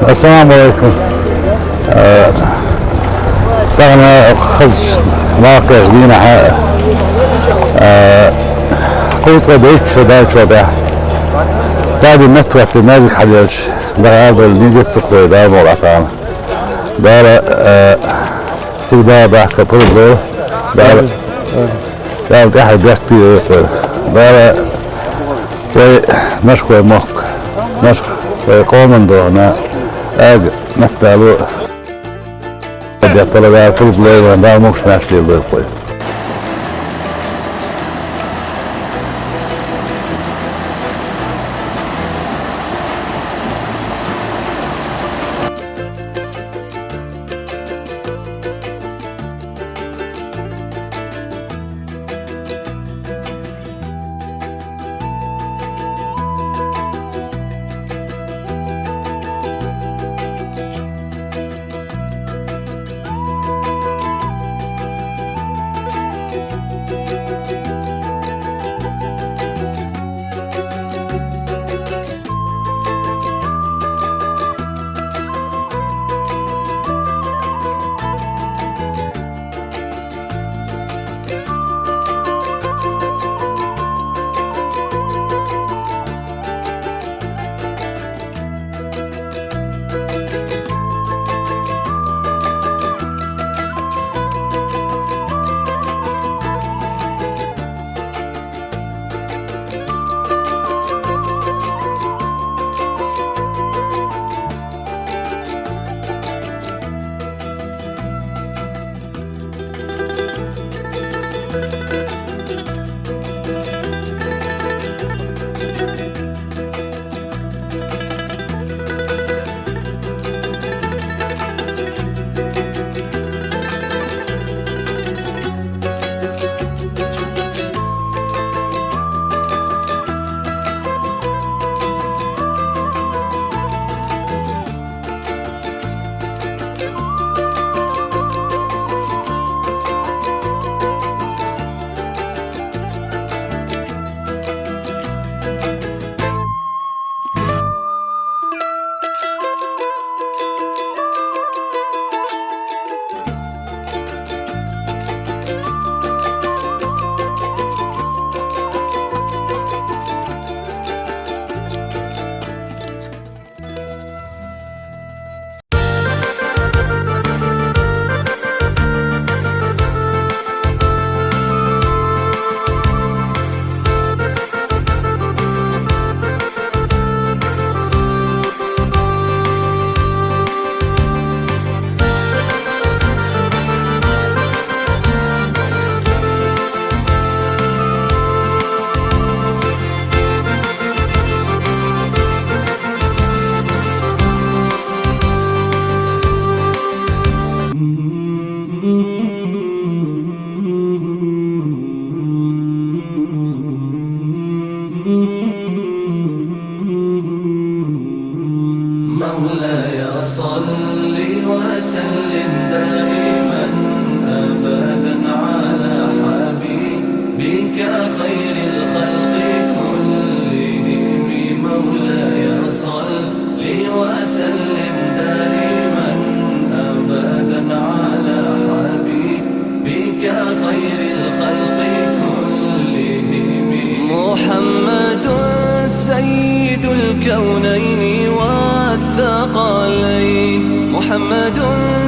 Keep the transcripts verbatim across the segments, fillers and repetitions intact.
Ассаламу алейкум. Э, тахана хазачу марханчу дийнахь, э, кхузткъе дейтта шо даьллачул тӀаьхьа, Дала метта хӀоттийна маьждиг хьаделча, даха ала долу нийят ду-кх вай, Дала мукъалахь тахана. Дала, э, цига Дала дахка пурба лойла, Дала, Дала тӀаьхье беркате йойла вай. Дала вай Нашхойн мохк, Нашх вай къоман дохна, ага меттало. Деттала Дала пурба лойла, Дала могуш-маьрша лойла вай. مولاي صل وسلم دائما أبدا على حبيبك خير الخلق كلهم. مولاي صل وسلم دائما أبدا على حبيبك خير الخلق كلهم. محمد سيد الكونين والثقلين، محمد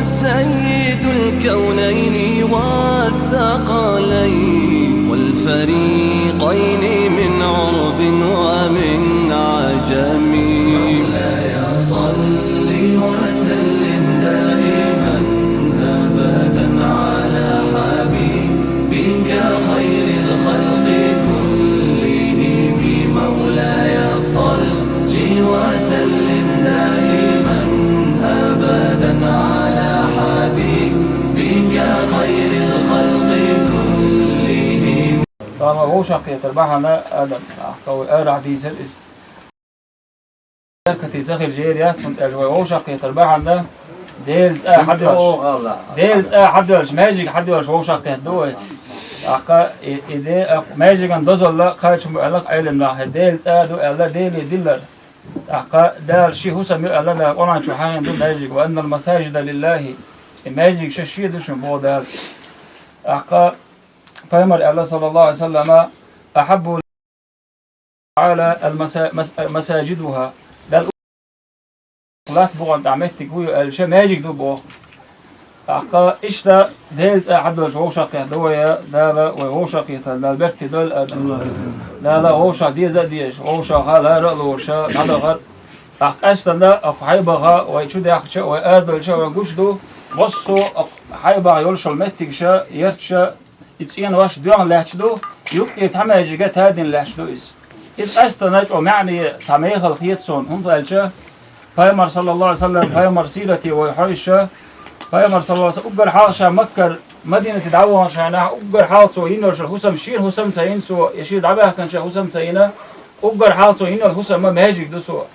سيد الكونين والثقلين والفريقين من عرب ومن عجم. مولاي صل وسلم دائما أبدا على حبيبك خير الخلق كلهم. مولاي صل وسلم دائما أبدا على حبيبك خير الخلق كلهم. Дама вовшахкхетар бахьана адам, тӀаккха вай арахь дийцар иза. Беркате ца хилча яр яц, хӀунда аьлча вай вовшахкхетар бахьана Делан цӀа хьадоьллуш, Делан цӀа хьадоьллуш, маьждиг хьадоьллуш вовшахкхетта ду вай. ТӀаккха и, и де, а, маьждиган дозалла кхачам бу аьлла Ӏеламнаха, Делан цӀа ду аьлла, Деле диллар. ТӀаккха Дала ши хӀусам ю аьлла, Дала Къуръан чу хьахийна ду маьждиг: «وأن المساجد لله». И маьждигаш шен ду шун боху Дала. ТӀаккха Пайхамар аьлла, саллаллаху Ӏалайхи ва саллама: «أحب تعالى المسا-، مس-، مساجدها». Дала латта букъана тӀехь меттиг хӀун ю аьлча, маьждиг ду боху. ТӀаккха иштта Делан цӀа хьадалча вовшахкхетта ду вай, Дала вай вовшахкхетар, Дала беркате дойла адам. Дала вовшах деза а дезаш, вовшах лара а лоруш, дӀадахар. ТӀаккха къаьстина, оха хьайбаха вай чу даьхча, вай арадевлча вай гуш ду, массо а оха хьайбаха йолуш йолу меттигаш, ярташ, и цӀенош доьгӀна лаьтташ ду, юккъе цхьа маьждиг тадина лаьтташ ду иза. Иза къаьстина чӀогӀа маьӀне цхьа мехала хета суна, хӀунда аьлча Пайхамар, саллаллаху Ӏалайхи ва саллам, Пайхамар сирате вай хьовсуш, Пайхамар, саллаллаху Ӏалайхи ва саллам, уггар хьалха ша Маккара Мадинате дӀаваханчу хенахь, уггар хьалха цо йина йолуш хӀусам шена хӀусам ца йина цо, я ше дӀабаьхкинчу хӀусам ца йина, уггар хьалха цо йина йолу хӀусам маьждиг ду цо.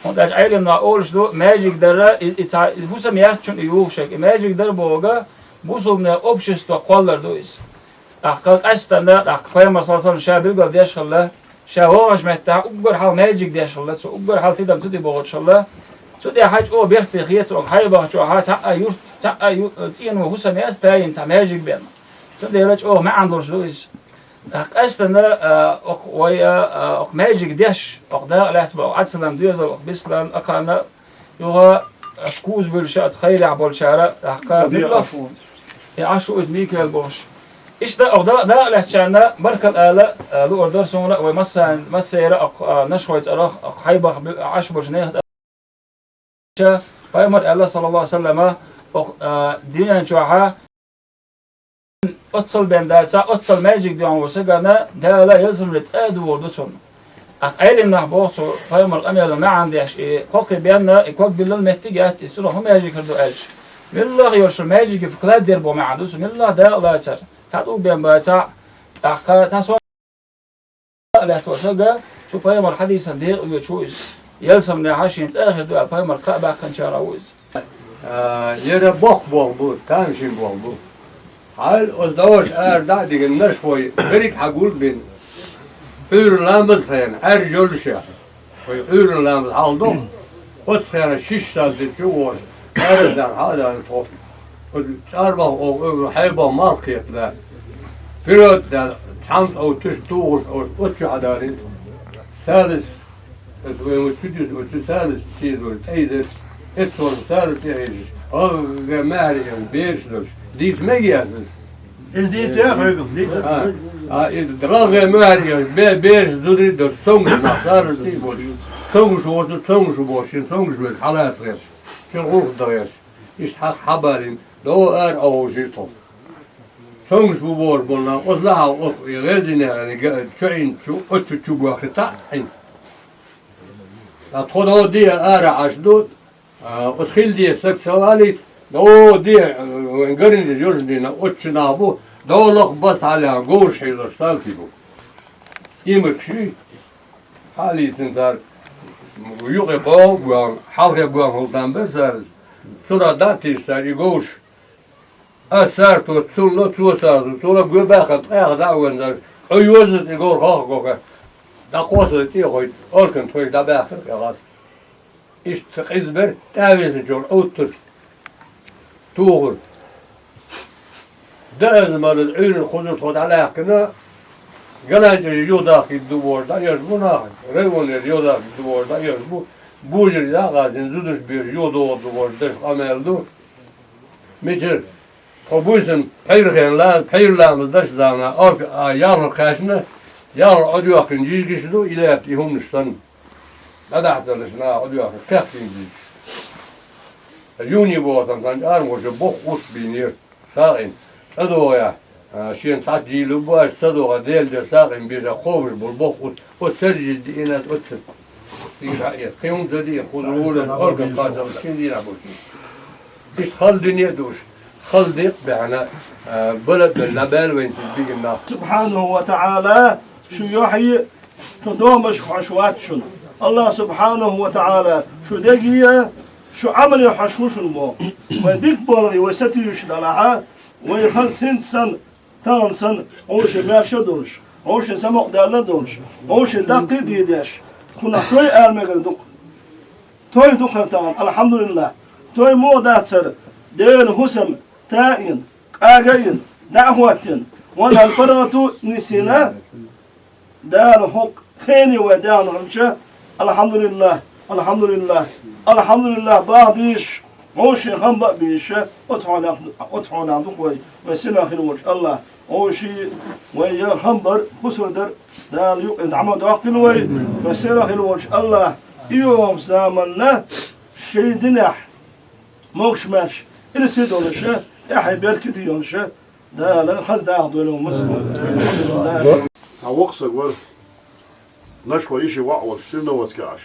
ХӀунда аьлча Ӏелам наха олуш ду, маьждиг дара, и, и цхьа, и хӀусам яц чунна и юхуш, и маьждиг дара бохург, бусулбанийн общество кхоллар ду иза. ТӀаккха къаьстина, тӀаккха Пайхамар, саллаллаху Ӏалайхи ва саллам, ша билгал деш хилла, ша вогӀучу меттехь уггар хьалха маьждиг деш хилла цо, уггар хьалха тидам ца ди бохуш хилла. Цу тӀехь чӀогӀа беркате хета цо, хьайбахчохь цхьа а юрт, цхьа а ю-, цӀено хӀусам яц тайина цхьа маьждиг бен. Цундела чӀогӀа маьӀна долуш ду иза. ТӀаккха къаьстина, а, оха вай, а, а, оха маьждиг деш, оха дакъа лаьцна боху Ӏадсалам доьзал оха бисалан, а, кхана, юха, а, куза буьллуш а, хайрехь болчара, тӀаккха, Ди муьлла? Ӏаш ву. И Ӏаш ву иза Микаил бохуш. Иштта оха да-, дакъа лаьцначарна баркалла ала, а, луур дара суна, вай массан-, массеран а, а, нашхойн цӀарах, а, хьайбах бу-, Ӏаш болчу нехан цӀарах. Пайхамар аьлла, саллаллаху Ӏалайхи ва саллама, оха, а, дуьнен чохьа оццул бен дацахь, оццул маьждиг доьгӀна волу сагана Дала ялсамане цӀа а догӀур ду цунна. ТӀаккха Ӏелам нах боху цу пайхамар къамелан маьӀна деш, и кхокхе бен и ког биллал меттиг яц, и цунах хӀун маьждиг хир ду аьлча. Муьлхха йолуш маьждиге вкладдер боху маьӀна ду цу, муьлхха дакъа лацар, цхьа тӀулг бен бацахь, тӀаккха цхьа со- Лаьцна волу сага, цу пайхамар хьадисан декъа оьцуш ву иза. Ялсаманехьа шен цӀа а хир ду аьлла, пайхамар кхаъ баьккхинчарах ву иза. А, яра боккха болх бу, тамашийна болх бу. Хьал оцу дӀоша ара дӀа а дигина, нашхой берриг хьан гулбина. Ӏуьйран ламаз хенахь, Ӏаьржа йолуш а. Вай Ӏуьйран ламаз хьалха доху, оцу хенахь шиш сантиметр чу а воьдуш, аьржа а даьлла, хьа а даьлла тхо. Оцу чӀарбаха оха, оха хьайбаха малх кхетта лаьа. Вперёд даьлла, цхьамца оцу туьш тухуш, оцу, оцу чу хьадарийна. Салис, оцу вайн оцу чу дуьсу, оцу салис чедора, тӀе йидира. Эццо салис тӀе хьежаш, гӀаггӀа маьхьарий бераш долуш. Дийца мега яц иза? Иза дийца яц, хьоьгу, дийца. А, а, иза гӀаггӀа маьхьарий бе-, бераш зударий долуш, цомгуш нах салис тӀе а боцуш. Цомгуш воцург цомгуш ву бохуш, шен цомгуш верг хьалаца гӀерташ. Шен гӀуллакх дан гӀерташ. Иштта хьаха хьабалийна, дӀо ара Ӏоховшийра тхо. Цомгуш бу бохуш болу нах, оцу лахьа оцу и гӀезинехь, и га-, чу Ӏийна чу, оцу чу, чу боьхкина таӀ Ӏийна. Ткъа тхо дӀо де ара Ӏаш ду, а, оцу хила де саг ца валийта, дӀо де, а, вайн гарниза йожа дина, оцу чу нах бу, дӀо лакха баса хьалаьхна, говраш хьийзош салтий бу. Иймакаш юй, хьалийцина цара, юкъе кхо а боьхна, хьалхе боьхна хӀума там бара цара, цунах дӀа а тийша цара и говраш. Ас сарто цунна, цо сарто цунна, гой баьккхина ткъаьхьа дӀа а вензара, хьо йоза цӀе говр хахко ка, дӀакхоссале тӀе а хойту, оркан тхойга дӀабаьккхира кӀелхьаз. Иштта къиза бара, тӀаьхьа везначунна Ӏуттура, тухура. Дааза мараз Ӏуьйранна кхузара тхо дӀалаьхкина, ГаланчӀерера юхадахкийта ду бохуш дӀаоьхуш бу нах, районера юхадахкийта ду бохуш дӀаоьхуш бу, божарий дӀа а гӀазина, зудаш беш юхадогӀу ду бохуш деш къамел ду. Мичара? Тхо буьйсанна пхьуьйрхенна ла-, пхьуьйра ламаз деш а заманахь, орка, а, ялхара кхаьчна, ялхара Ӏодоьхкина жижигаш ду, и лаьтта и хӀуманаш санна. ДӀадахьийталаш наха Ӏодоьхкина кхехкина жижигаш. Юни боху сан чӀармоша боккха ус бийнера, сагӀина. ЦӀа догӀехь, а, шена цхьацца жийла бу аша, ца догӀа Делан дуьхьа сагӀина бежа кхобуш болу боккха ус. Оцу сержа диъина аса оццул. Дийна а эца. Кхин хӀума ца диъна, кхуза волуш, орган пачалла шина дийнахь болчу. Иштта хала дуьне а дууш, хала декъа а баьхьна, а, бала а белла, дӀабаьлла вайна цига бигина нах. Субхьанаху ва таӀала, шу юьхье, шу домашка хьош вац шуна. Аллах субхьанаху ва таӀала, шу деге, шу Ӏамале хьош ву шуна боху. Вай дика болу, вай сатуьйсуш далахьа, вай хаза синца санна, тахана санна, хьуна шен маьрша а долуш, хьуна шен самукъадаьлла а долуш, хьуна шен даккхий а дийдеш, кхунах той ала мегар ду-кх. Той ду хӀара тахана, алхьамдулиллахӀ. Той муха дацара, Дела хӀусам таийна, кӀага а йина, дӀа а хӀоттийна, ванал паргӀато а нисйина, Дала хӀокху хене вай даьхна хилча, алхьамдулиллахӀ, алхьамдулиллахӀ, алхьамдулиллахӀ баха дезаш, вовшийн хам бан а безаш, оцу хьолехь, оцу хьолехь ду-кх вай, вай сийлахь хилла волчу АллахӀа. Вовшийн вай ян хам бар, хӀусам дар, Дала юкъа дӀа ма доккхийла вай, вай сийлахь хилла волчу АллахӀа, и йогӀучу заманна шайн динехь могуш-маьрша, ирсе долуша, тӀаьхье беркате йолуша, Дала хаза даха дойла вай массо. АлхьамдулиллахӀ. Цхьа воккха стаг вара, Нашхой йиши воӀ волчу Сирноводске Ӏаш.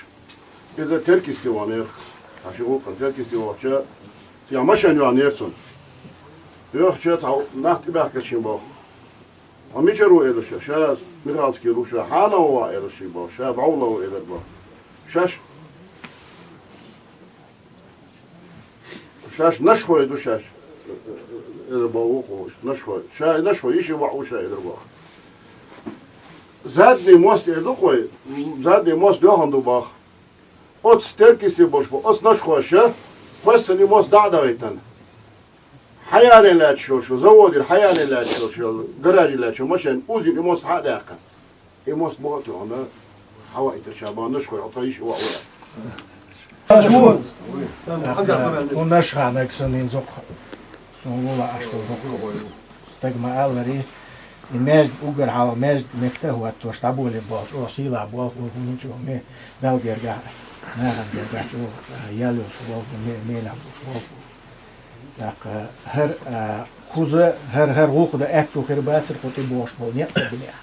Иза Теркйисте ваханера, хьан ши гӀуллакхана Теркйисте вахча, цигахь машен йоьхнера цунна. Йоьхча цхьа нах тӀебаьхкира шен боху. Хьо мичара ву элира ша, ша Михалскера ву, ша хьанал ву элира шен боху, ша бӀовла ву элира боху. Шаьш Шаьш Нашхой ду шаьш, э, э, э, боху вукхо, Нашхой. Ша Нашхой йиши воӀ ву ша, элира боху. Задний мост эр ду-кх вай, м, Задний мост доьхна ду боху. Оцу Теркйисте болуш бу, оцу Нашхоша, кхоьссина и мост дӀа а дахийтина. Хьаяле лаьтташ йолуш, заводера хьаяле лаьтташ йолуш, гараже лаьтташ йолу машен узийна и мост хьа а даьккхина. И мост боху а тоьхна, хьаваийтира ша боху, Нашхой, хьо тхан йиши воӀ ву. Хьуна Нашханаг санна, хӀинца хӀокху суна вула Ӏаш долу доккха стаг ма-аллара, и маьждиг уггар хьалха маьждиг метта а хӀоттош дӀаболийна болчу, оха сийлахь болх бу, хӀунда аьлча оха ме-, Далла гергахь, нахана гергахь чӀогӀа ял йолуш болх бу, ме-, мелехь болуш болх бу. ТӀаккха хӀара, а, кхуза, хӀара, хӀара гӀуллакх дан аьтту хир бацара кху тӀе бохуш болу некъ ца бинехь.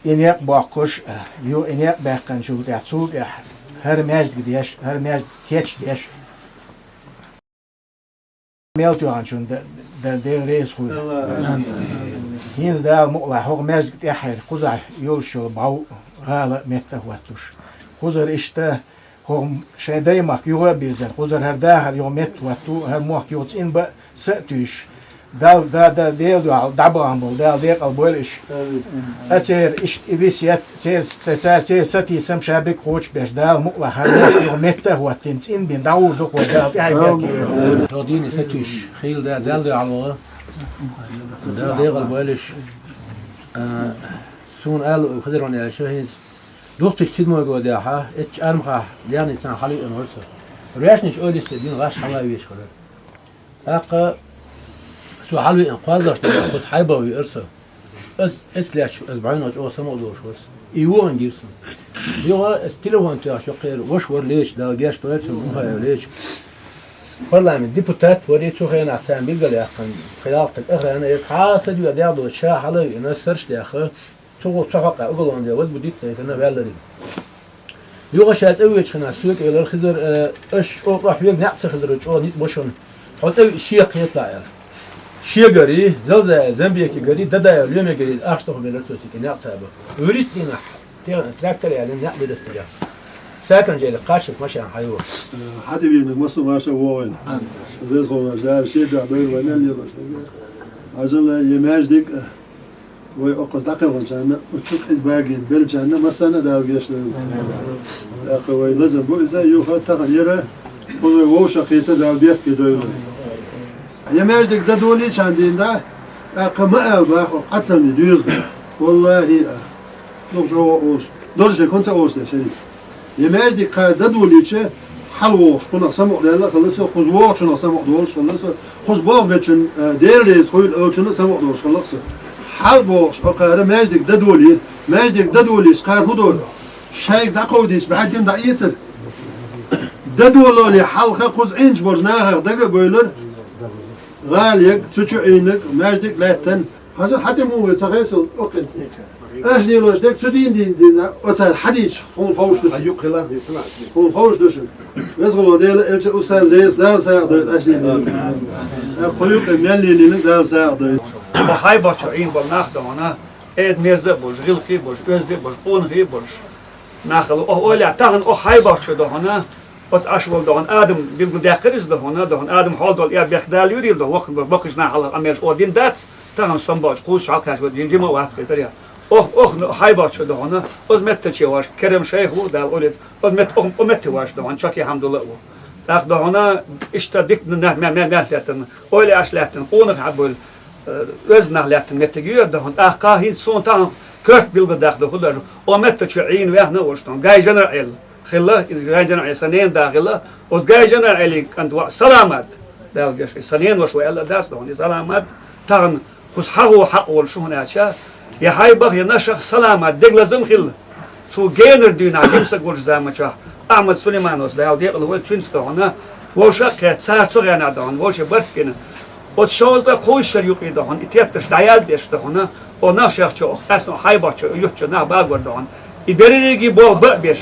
И некъ боккхуш, ю и некъ баьккхинчул тӀаьхьа, цул тӀаьхьа хӀара маьждиг деш, хӀара маьждиг кечдеш. Мел тоьхначунна д-, д-, Дела реза хуьлда. ХӀинца Дала мукъалахь хӀокху маьждиг тӀаьххьара кхузахь йолуш йолу бӀов гӀала а, метта а хӀоттуш. Кхузара иштта хӀокху шайн даймахка юха а бирзина, кхузара хӀара дахар юха метта хӀотту, хӀара мохк юха цӀинбан а, са а туьйсуш. Дала, да, да, Дела дуьхьал дӀабахана болу Дала декъал бойла уьш. Амин. А церан иштта и весет, церан, ца, ца, церан сатийсам ша биг кхочуш беш, Дала мукъалахь хӀара мохк юха метта а хӀоттийна, цӀинбина дӀагӀур ду-кх вай, Дала тӀаьхье беркате. Амин. Дала дийне сатуьйсуш, хийла да, Далла дуьхьал ваха. Дала декъал бойла уьш. А, суна ала, Хазарван аьлла, шу хӀинца духтуш седьмой годехьа, эцча армахахь, лерницана хьалавеана вара со. Роьшнаш ойла йисте дина гӀаш хьала а веш хилар. ТӀаккха со хьалавеана кхозлагӀчу дийнахь кхуза хьайбаха веара со. Ас, эцлаьш, ас бӀаьвнагӀа чӀогӀа самукъа долуш вара со. И вогӀун гира суна. Юха ас телефон тоьхча кхера, ваша вара леча, Дала гечдойла цунна, Мухаев леча. Парламент депутат вара, и цу хенахь царна билгалъяьккхина, кхин ялх стаг охрана, и цхьа а са доьгӀна дегӀ доцуш, ша хьала а веана, сарш а даьхна, цу гӀуллакх цу хьокъехь уголовное дело возбудить дайтина ваьллариг. Юха ша цӀа веачу хенахь соьга элира Хизар, э, аша чӀогӀа тӀохьа вега, некъ ца хиларо чӀогӀа ницкъ бу шуна. Хьо цӀа веа шех кхеталахь аьлла. Шегарий, Залзаев Замбекигарий, Дадаев Лемегарий ахча тохабелира цо цига некъ таба. ВуьрхӀитта дийнахь те-, трактор ялийна некъ дидастира. Сакан-Джеле кхаччалц машен хьайо. Хьан тӀе вийнарг массо а маша вогӀийла. Веза гӀо ваш, Дала шен дуьхьа дойла вай мел лелош дерг. Хьажал, я маьждиг, вай оккхуза дӀакхелхинчарна, оцу чу къиза багийна беллачарна массарна а Дала гечдойла. ТӀаккха вай лазам бу иза, юха тахана яра, кхуза вай вовшахкхетар Дала бехке дойла. Я маьждиг дан долийчарна дийна дӀа, тӀаккха ма ала баха, оха Ӏацаллий доьза ду. Валлахи, а, дукха чӀогӀа олуш, доржий хӀунда ца олуш деш, хӀинца. Я маьждиг кхара дан долийча, хьала вогӀуш кхунах самукъадаьлла а хилла со, кхуза вогӀучунах самукъадолуш хилла со, кхуза болх бечун, э, Дела реза хуьйла олучунна а самукъадолуш хилла со. Хьала богӀуш, окхара маьждиг дан долийра. Маьждиг дан долийча, кхара хӀун дора? Шайга дӀакховдийча, бӀаьргтим дӀаэцара. Дан долале хьалха кхуза Ӏийначу болчу нахах дага а гойлура. ГӀала ерг, цу чу Ӏийнарг, маьждиг а лаьттина. Хьажа, хьан цӀе муха ву ца хеза суна, оккхуьнца. Аша лелош дерг цу дийна дийна дийна, оцара хьадийча, хьуна ховш ду шу. Хьуна ховш ду шу. Веза гӀо Дела, элча устаз реза, Дала сагӀа дойла аша лелийна. Кху юкъе мел лелийна, Дала сагӀа дойла. Хьайбахчо Ӏийна болу нах ду хьуна, кӀеда мерза а болуш, гӀиллакхий а болуш, оьзда а болуш, къонахий а болуш. Нах хилла, оха ойла, тахана оха Хьайбахчо ду хьуна, оцу Ӏаш волу ду хьуна, Адам билгалдаьккхира иза ду хьуна, ду хьуна, Адам хьол долу, э, бехк Дала юьйрийла ду, воккха баккхийчу нах хьалха къамелаш оха дина дац, тахана со бохучу кхуза хьалакхаьчна вара, жима а вац хетара. Ох, ох, ну, хьайбахчу дохана, оз метта чеваш, Керем шайх ву, Дала улит, оз мет-, ох, о метта ваш дохана, Чаки Хамдулла ву. ТӀаккха дохана, иштта дик н-, н-, м-, м-, м-, леттан, ойла аш леттан, къонах хьабул, э, оз нах леттан метта гюр дохана, тӀаккха хин сон тахан, кёрт билгал дахда худаш, о метта чу Ӏин вяхна ваш дохана, гай жанра Ӏел. Хилла, из гай жанра Ӏел, са ненан да хилла, оз гай жанра Ӏели кӀант ва саламат. Дала геш, са ненан ваша ва аьлла дац дохана, и саламат, тахан, хус хьагӀо хьакъ волу шуна аьлча, я хьайбах, я нашах саламат, дег лазам хилла. Цу генар дуьйна, Римсаг волчу заманчохь, Ахьмад Сулеймановс Дала декъала вай цуьнца дохана, вовша кхетта, цара цу гӀенах дохана, вовше барт бина. Оцу шовзткъе кхузза шар юкъе дохана, и тептарш дӀаяздеш дохана, о нах шех чу, къаьсна хьайбах чу, ютчу нах багор дохана. И берриге боху бан а беш,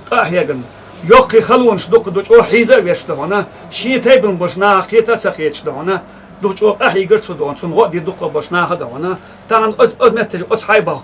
къа а хьегна, йоккхий халонаш дукха ду чӀогӀа хьийза а веш дохана, шен тайпана болчу наха кхета а ца кхеташ дохана, дукха чӀогӀа къа хьийгар цу дохана, цунна гӀо а дира дукха болчу наха дохана. Тахана оц-, оцу меттехь оцу хьайбах,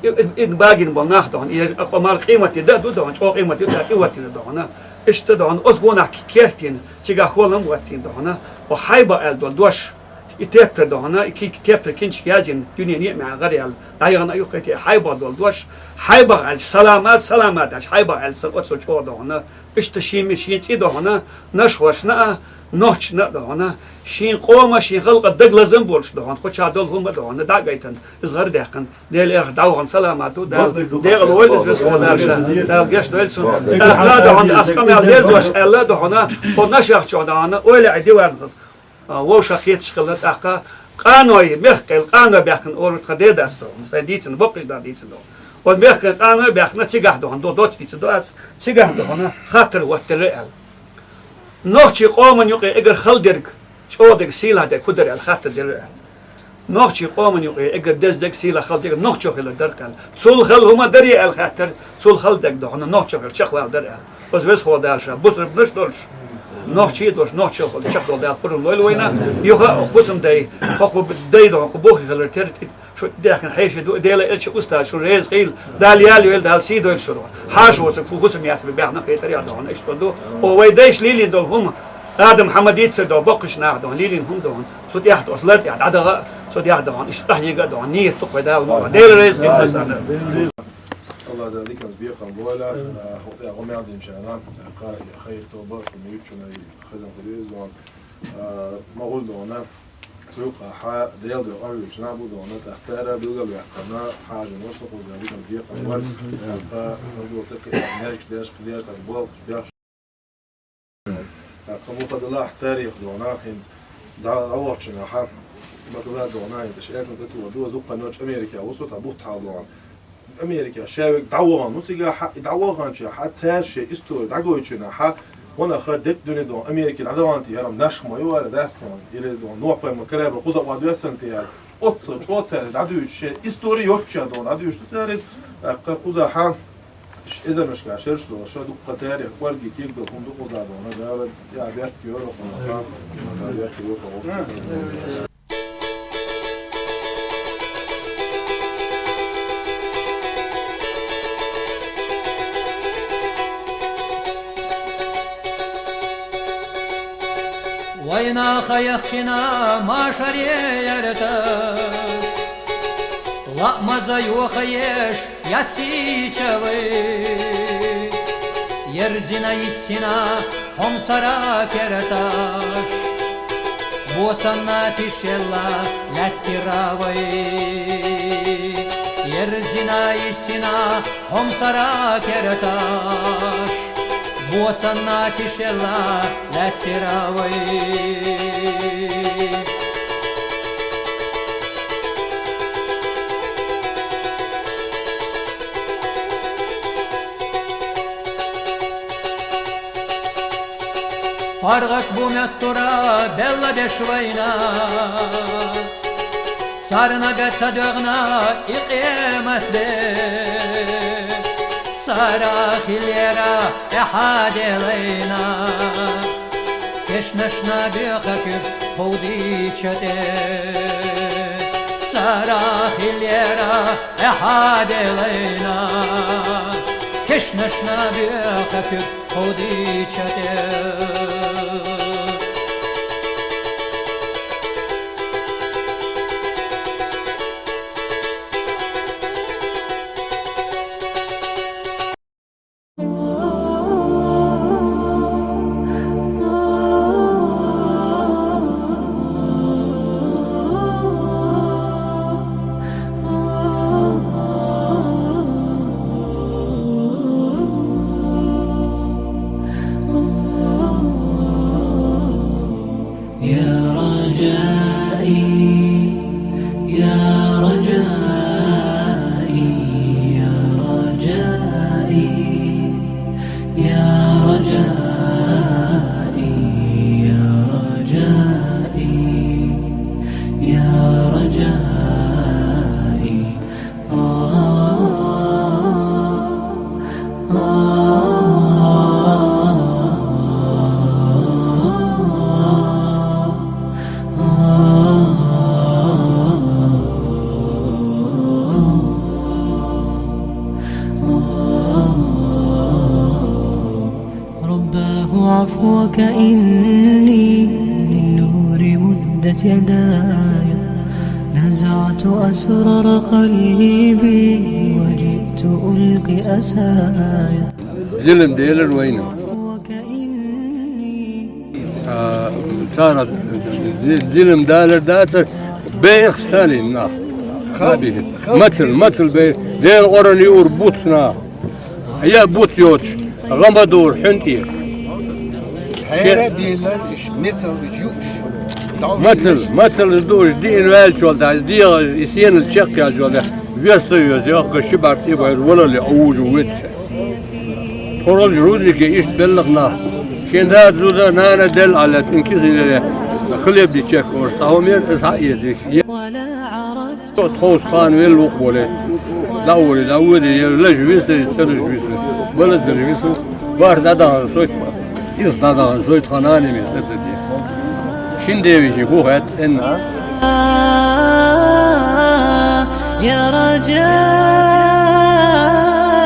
и, и, и багина болу нах дохана, и къа мара къематде дан а ду дохана, чӀогӀа къематде дан а ду дохана. Иштта дохана, оцу гонах кертина, цигахь холам а хӀоттийна дохана, о хьайбах аьлла долу дош. И тептар дохана, и ки-, тептар кинчик яздина, дуьне ниъ мегӀа гӀар яьлла, дӀаяхана а юххе те хьайбах долу дош, хьайбах аьлча, саламат, саламат аьлча, хьайбах аьлча, сан оццул чӀогӀа дохана, иштта шен ми-, шен цӀе дохана, нашхошна а, нохчашна а дохана, шен къома, шен халкъа даг лазам болуш дохана, кху чохь долу хӀума дохана, дӀа а гайтана, иза гӀар даьккхина, Делан эрх дӀавахана саламат ду, Дала декъала войла иза веза хьо Дала ша, Дала геш дойла цунна. ТӀаккха дохана, ас къамел дерзош аьлла дохана, кху нашах чохь дохана, ойла а диван, А, вовшах хеташ хилла тӀаккха, къаной, мехкъел къаной баьхкина олура тхан дедас дохана, сайн дийцина, боккхачу дас дийцина дохана. Оцу мехкъел къаной баьхкина цигахь дохана, до-, доцу дийцина до ас, цигахь дохана, хаттар хӀоттаделира аьлла. Нохчийн къоман юкъе эггара хала дерг, чӀогӀа дерг, сийлахь дерг хӀун дара аьлла, хаттар делира аьлла. Нохчийн къоман юкъе эггара деза дерг, сийлахь хала дерг нохчо хилар дара аьлла. Цул хала хӀума дарий аьлла хаьттара, цул хала дерг дохана нохчо хилар чекхвала дара аьлла. Оцу веза хьо Дала ша, бусурбанаш долуш, нохчий а долуш, нохчо хилар чекхдолу Дала пурба лойла вайна. Юха а хӀусамдай, хӀокху дай дохана, кху бухе хилар тера шу даьхкина хьеший ду, Делан элча устаз шу реза хила, Дала ял йойла, Дала сий дойла шуна. Хьаша воцург кху хӀусам яц баьхна хетарехь дохана, иштта ду. О, вай дайша лелийна долу хӀума, Адам хьан ма дийццара дохана, боккхачу наха дохана, лелийна хӀума дохана. Цу тӀехь оцу лар тӀехь дӀадагӀа а, цу тӀехь дохана, иштта къахьега а дохана, нийят ду кхой Дала ма ван. Дела реза хила сан. Аллах Дала диканца бекхам бойла, а, хӀокху тӀехь гӀо мел динчарна, а, кхай-, хайр тоба, шуна юьтчунай хазан хуьлийла дохана, а, ма гӀур дохана, цу юкъахь Делан дуьхьа къахьуьйтуш нах бу дохана, тӀаккха цара билгалваьккхина, хьажа вац со кхуза диканца бекхам бойла, тӀаккха хӀара доцург кхин а, неркаш деш, кхидерг санна болх беш. ТӀаккха муха делахь тарих дохана, хӀинца дӀа-, дӀавахча нахьа, масала дохана, хӀинца шаьртан тӀе тоьар ду, зуккха нохчий Америка ву со цхьа бутт хьалха дохана. Америка шаверг дӀавахана ву цигахь, и дӀаваханчехь, цара шен истори дӀагойтучу нахьа, ванах хӀара дерриг дуьне дохана, Америка дӀадаханти, хӀара-м нах ма ю, хӀара дац дохана, или дохана, нохпай ма карабар кхуза а ван доьссанти яра. Оццул чӀогӀа цара дӀадуьйцуш, шен истори йоцча дохана, дӀадуьйцуш ду цара иза, тӀаккха кхузахьа, Эзарнашкахь шераш долуш, дуккха тарих, кӀорге кегдолу хӀума ду кхуза дохана, Дала я беркат йойла хӀума, я беркат йойла хӀума. Вайнаха яхкина машаре ярташ, лаамаза йохаеш ясийча вай. Ерзина йиссина хьомсара керташ, босанна тишелла лаьттира вай. Ерзина йиссина хьомсара керташ, босанна тишелла лаьттира вай. ПаргӀат бу моттура белла деш вайна, царнага ца доьгӀна и къемат де. Цара хиллера тӀаьхьа делайна, кешнашна боьха куьг кховдийча тӀе. Цара хиллера тӀаьхьа делайна, кешнашна боьха куьг кховдийча тӀе. عفوك إني للنور مدت يداي، نزعت أسرار قلبي وجئت ألقي أسايا. Зилам делар вайна. А, цара зи-, зилам далар дацар, бейх Сталин нах. Мацал, мацал бей, Дела Къуръан юр буц нах. Я буц йоцуш, гӀама дур хьуьнтӀе. Хьера а бийла, уьш мецал уьш юуш. Мацал, мацал из дууш диъна ваьллачул тӀаьхьа, дегӀа и сенал чекхъяьллачул тӀаьхьа, верста йоьза, йоккха ши бӀарг тӀе байра, валале Ӏовужу вуьтуш. Тхоралчу рузнике иштта беллакх нах. Шен дада зуда, нана делла Ӏа лаьцна кисинере, хлебный чек олуш, цхьа хӀума яра, иза хьаэца. Тховса кхана велла ву-кх воле, дӀа а волий, дӀа а воьдий, я лажа висар, я ца лажа висар, балазар висар, бархӀ дӀадахана сойтта, иза дӀадахана сойтта, хьан нана миса ца де. Шин девичий хӀу хетта цӀенна. يا رجاء